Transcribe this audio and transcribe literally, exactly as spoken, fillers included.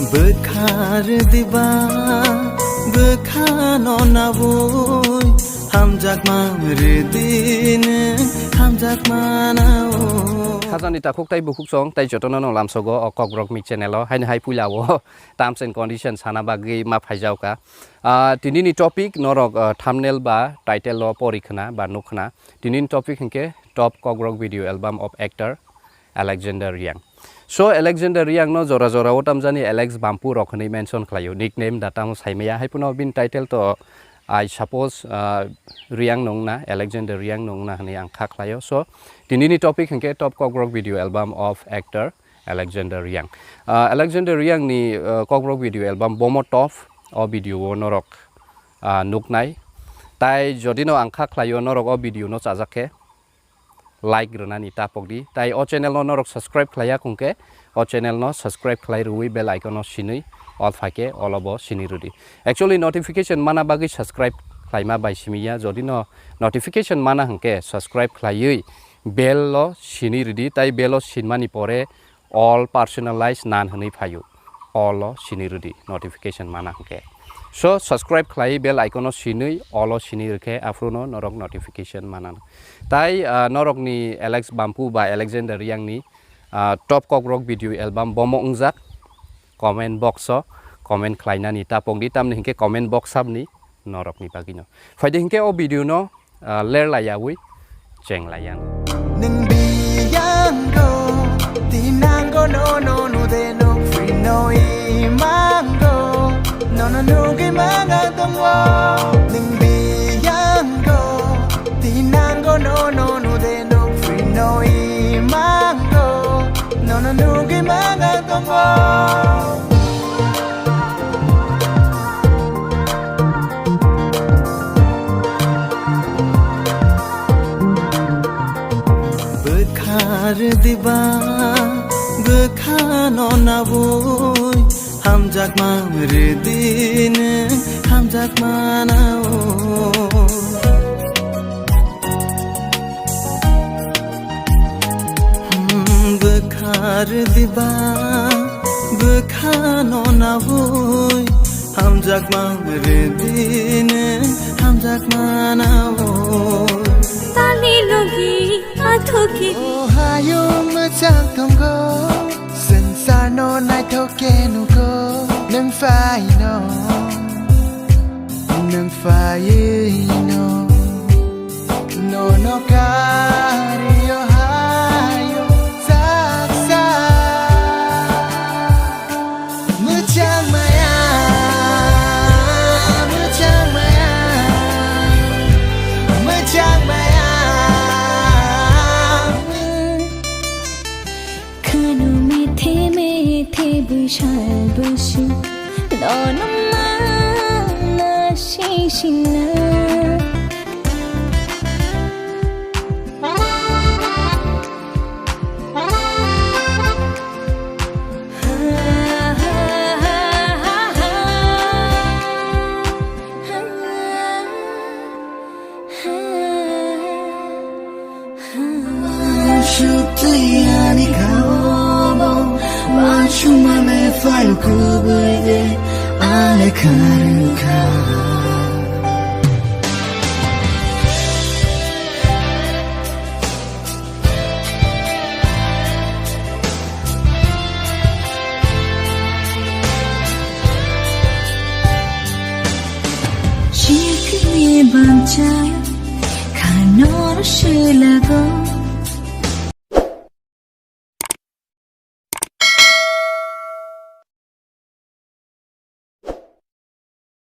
Bwkha rwdiba, bwkha no nabwi, hamjakma rwdini, hamjakma nao. Khajani takhuk tai bukhuk song tai jotono no lamsogo o Kokborok mi channel o, haino hai puila o terms and condition sana bagwi ma phaijaoka. Ah, tinini topic norok, ah, thumbnail ba title o pori khna ba nuk khna. Tinini topic hinkhe top Kokborok video album of actor Alexander Reang. So, Alexander Reang no jora jora o tamjani Alex Bampu rok hinwi mention khlaio, nickname da tamo saimaya, hai phano bini title to, I suppose, uh, Reang no wngna, Alexander Reang no wngna hinwi ang kha khlaio. So, tinini topic hinkhe top Kokborok video album of actor Alexander Reang. Uh, Alexander Reang ni, uh, Kokborok video album bomo top, o video o norok, uh, nuknai. Tai jodi no ang kha khlaio norok o video no chajak khe, like rwnani tapok di. Tai o channel no norok subscribe khlaiya khungkhe, o channel no subscribe khlai rwui bell icon no sinui all phaikhe all o bo sini rwdi. Actually, notification mana bagwi subscribe khlaima bai simi ya. Jodi no notification mana hwnkhe subscribe khlaiwi bell o sini rwdi. Tai bell o sinmani pore all personalize nan hwnwi phaio. All o sini rwdi notification mana hwnkhe. So, subscribe khlai bell icon o sinui all o sini rwkhe aphuru no norok notification mana. Tai, ah, norok ni Alex Bampu ba Alexander Reang ni, ah, top Kokborok video album bomo wngjak comment box o comment khlainani tapok di, tamni hinkhe comment box sabni norokni bagwino. Phaidi hinkhe o video no, ah, ler laiyawi cheng laiyan. Nwng biyango, tinango nono nude nuk free no imango, nono nugwi manga tongo. Nwng biyango, tinango nono nude nuk free no imango, nono nugwi manga tongo. Bwkha rwdiba, bwkha no nabwi, hamjakma rwdini, hamjakma nao. Hmm, bwkha rwdiba, bwkha no nabwi, hamjakma rwdini, hamjakma nao. Tani logi athoki. O hayo mwchang tongo, swngcharno naithok khe nugo, nwng phaino, nwng phaiwi no. Nono kariyo hayo saksa. Mwchang maya, mwchang maya, mwchang maya. Khano methe methe bwsal bwswk nono mana sisina. Shutiyani kaobo, wachumame fayo kubui de, ale karukha. Chikni bancha khanor selago.